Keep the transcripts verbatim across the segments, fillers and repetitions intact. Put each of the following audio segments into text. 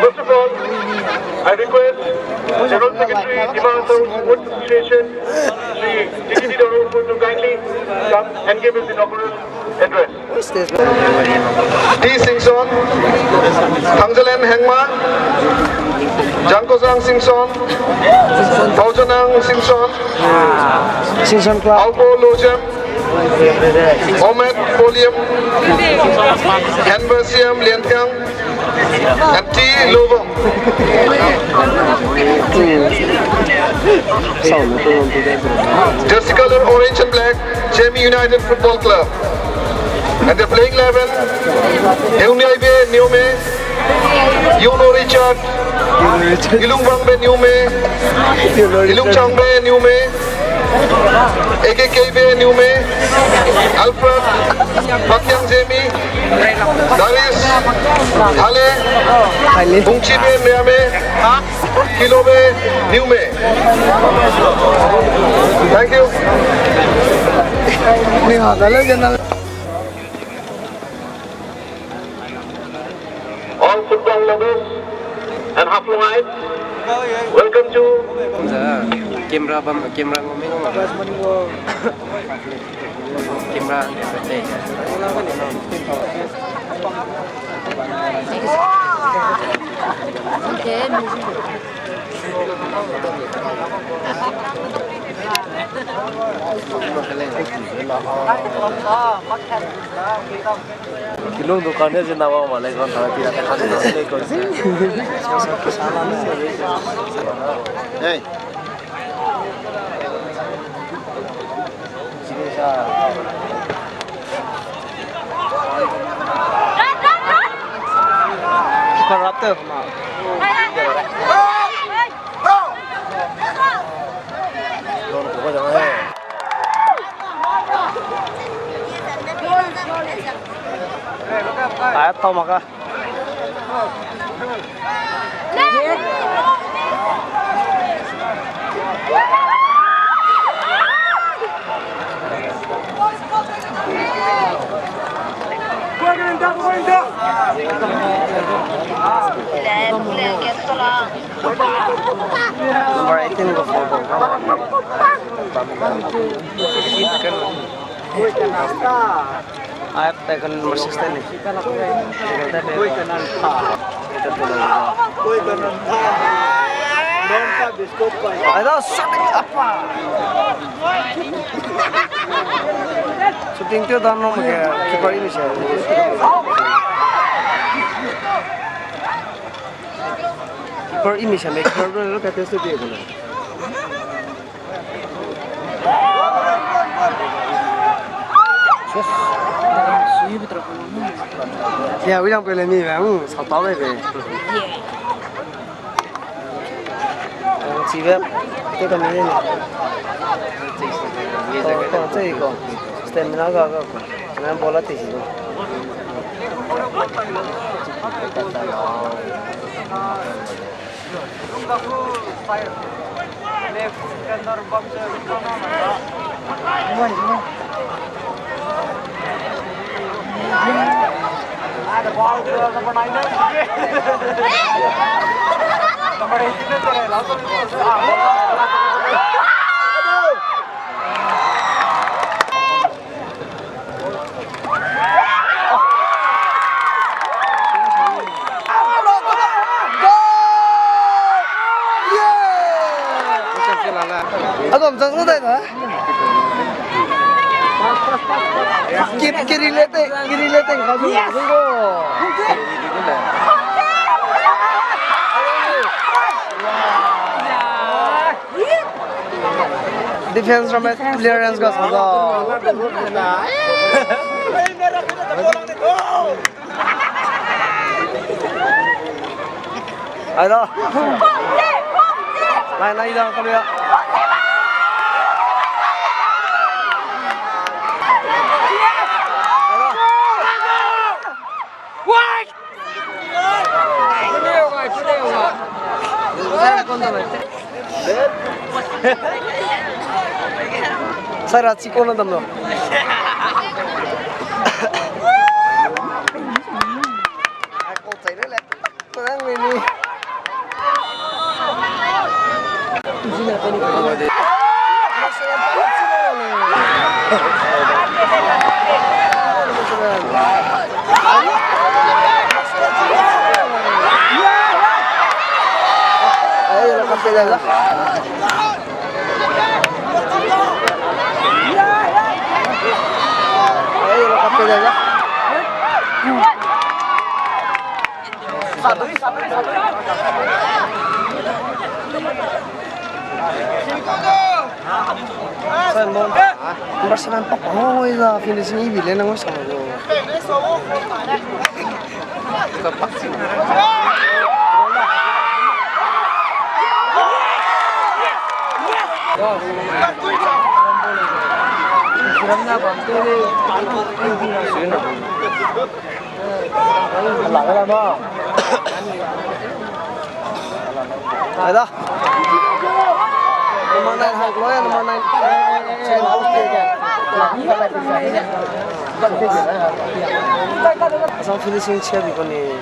First of all, I request General Secretary, Dima Hasao Sports Association, Shri J D B Dorongful to kindly come and give his inaugural address. T Singson, Thangzalen Hengma, Jangkozang Singson, Paojanang Singson, Singson Club. Aupo Lojem, Omet Polium, Henversiam Liantiang, and T Lobong. Jersey color orange and black, Jemi United Football Club. And the playing eleven, Heuniaibe Niume, Yuno Richard, Ilungbangbe Niume, Ilungchangbe Niume, Ekekeibe Niume, Alfred, Pakiang Jemi, Darius, Hale, Hale. Bungchibe Miame, Kilobe Niume. Thank you. Ni ha, dale, dale. All football lovers and Haflongites, welcome to camera bam, camera ngau mi ngau. Camera. Kilung dukan ne zina wa ma le kon ta pira ta kan na le kon. Hey. Ai, tau maka. Number eighteen go for goal. Ai, tackle number sixteen ni. Ai da, shooting apa. Shooting te dan no ke keeper ini se. Keeper ini se me keeper lo ka test te ko. Ya, wi lang pele mi ba, hmm, sa ta le be. Ang chi be, te ka mi ne. Ko, ko, te ko. Stamina ga ga ko. Na bola te si ko. Adam, chance dai da. Ki, ki relate, ki relate ka du. Yes. Defense from a clearance goes. Ai da. Nai, nai da, kalu ya. Why? Sara chiko na dam lo. Ako chai le le. Ko dang ni ni. Number seven pak pak ngoi za finishing ibi le nang ngoi sa lo. Ada. Number nine, hang keloa, number nine. Second post ke. Asam finishing sia bi kone.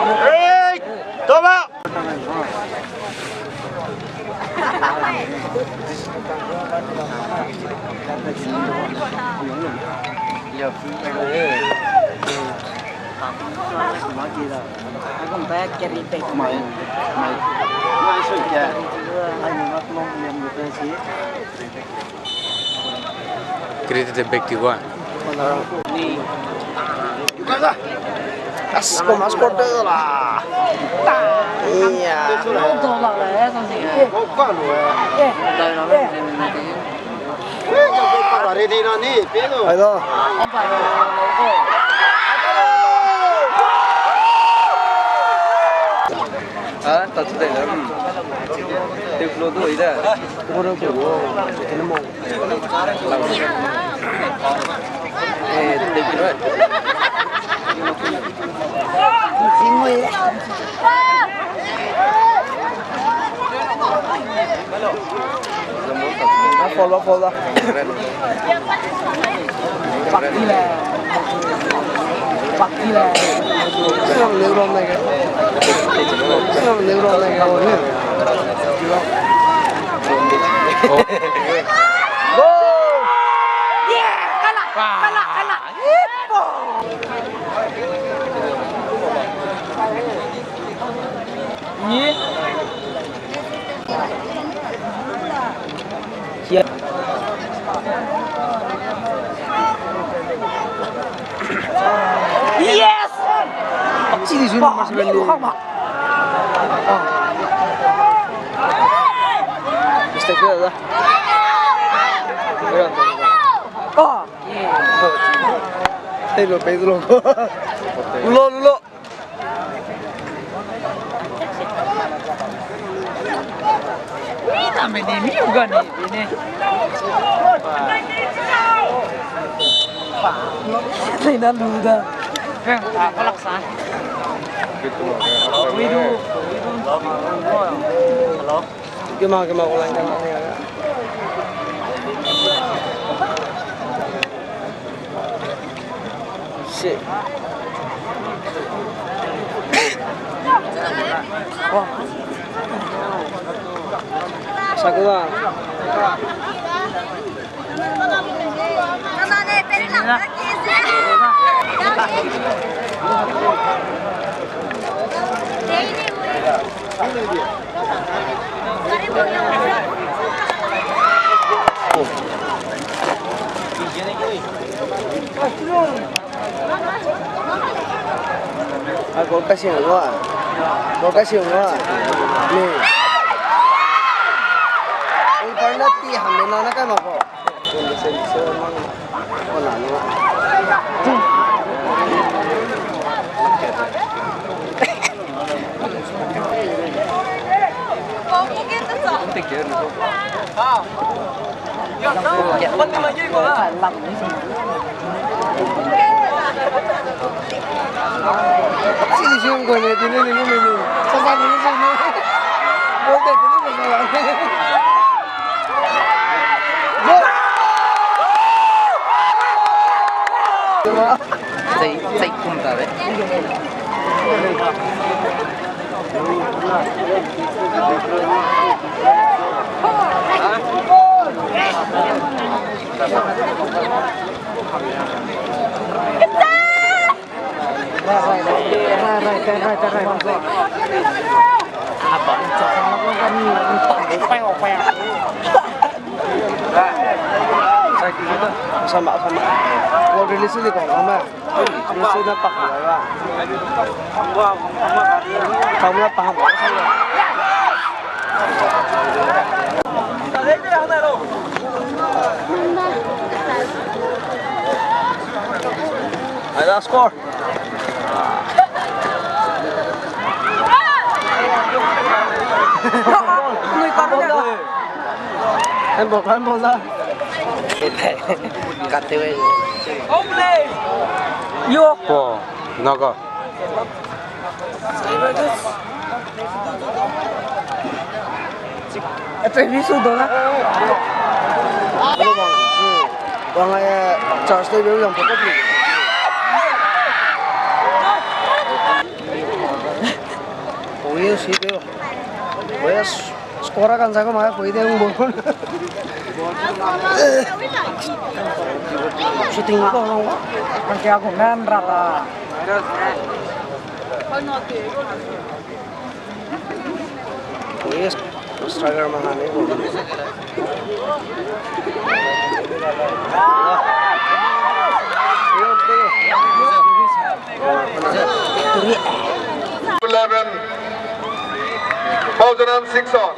Hey! Toma! Credit back to one. As kom as korte la. Iya. Hello. Ah, tak tu dai. Teu lo do ida. Ko ro ko. Kena mo. Follow, follow. Yes! Pak chi di zun, mas ben lu. Mistake da. Ah. Hey, lo, pei lo. Lo, lo. Ina me ni mi uga ni, ini. Ina lu da. Kalak sa. Hello. Kema, kema, ko lang, kema, kema. Si. Sakula. Gol ka siang lo. Gol ka siang lo. Ni. Ui, par na ti ham na na kai ma ko. Sama, sama. Gol release di kong kong ma. Release na pak la. Kong la pak. Ada score. Handball, handball da. Kate we. Yo. Po, naga. Ate mi su do na. Wang, eh, charge de yang photo click. Pui si de. Pui score kan sa ko ma pui de ung bo. Shooting ko. Kan kya ko man rata. Pui striker ma ha ne ko. Eleven. Baujanam six on.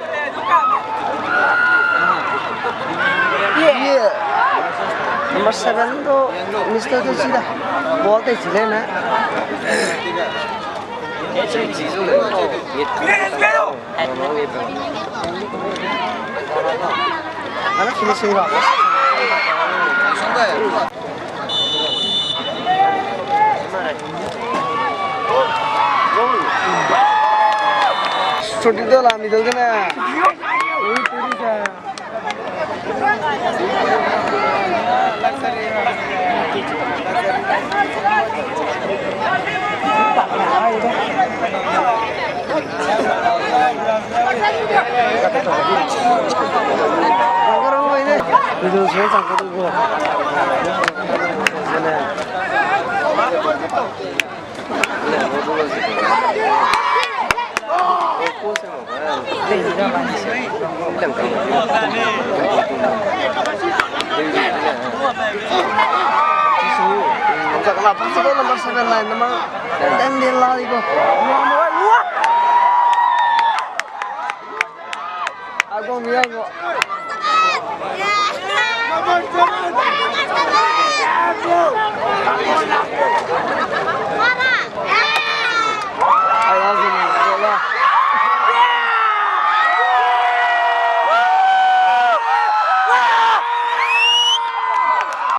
Yeah. Number seven to Mister Tushida. Ball te chile na. Ana finishing ba. Shot di dola middle gene.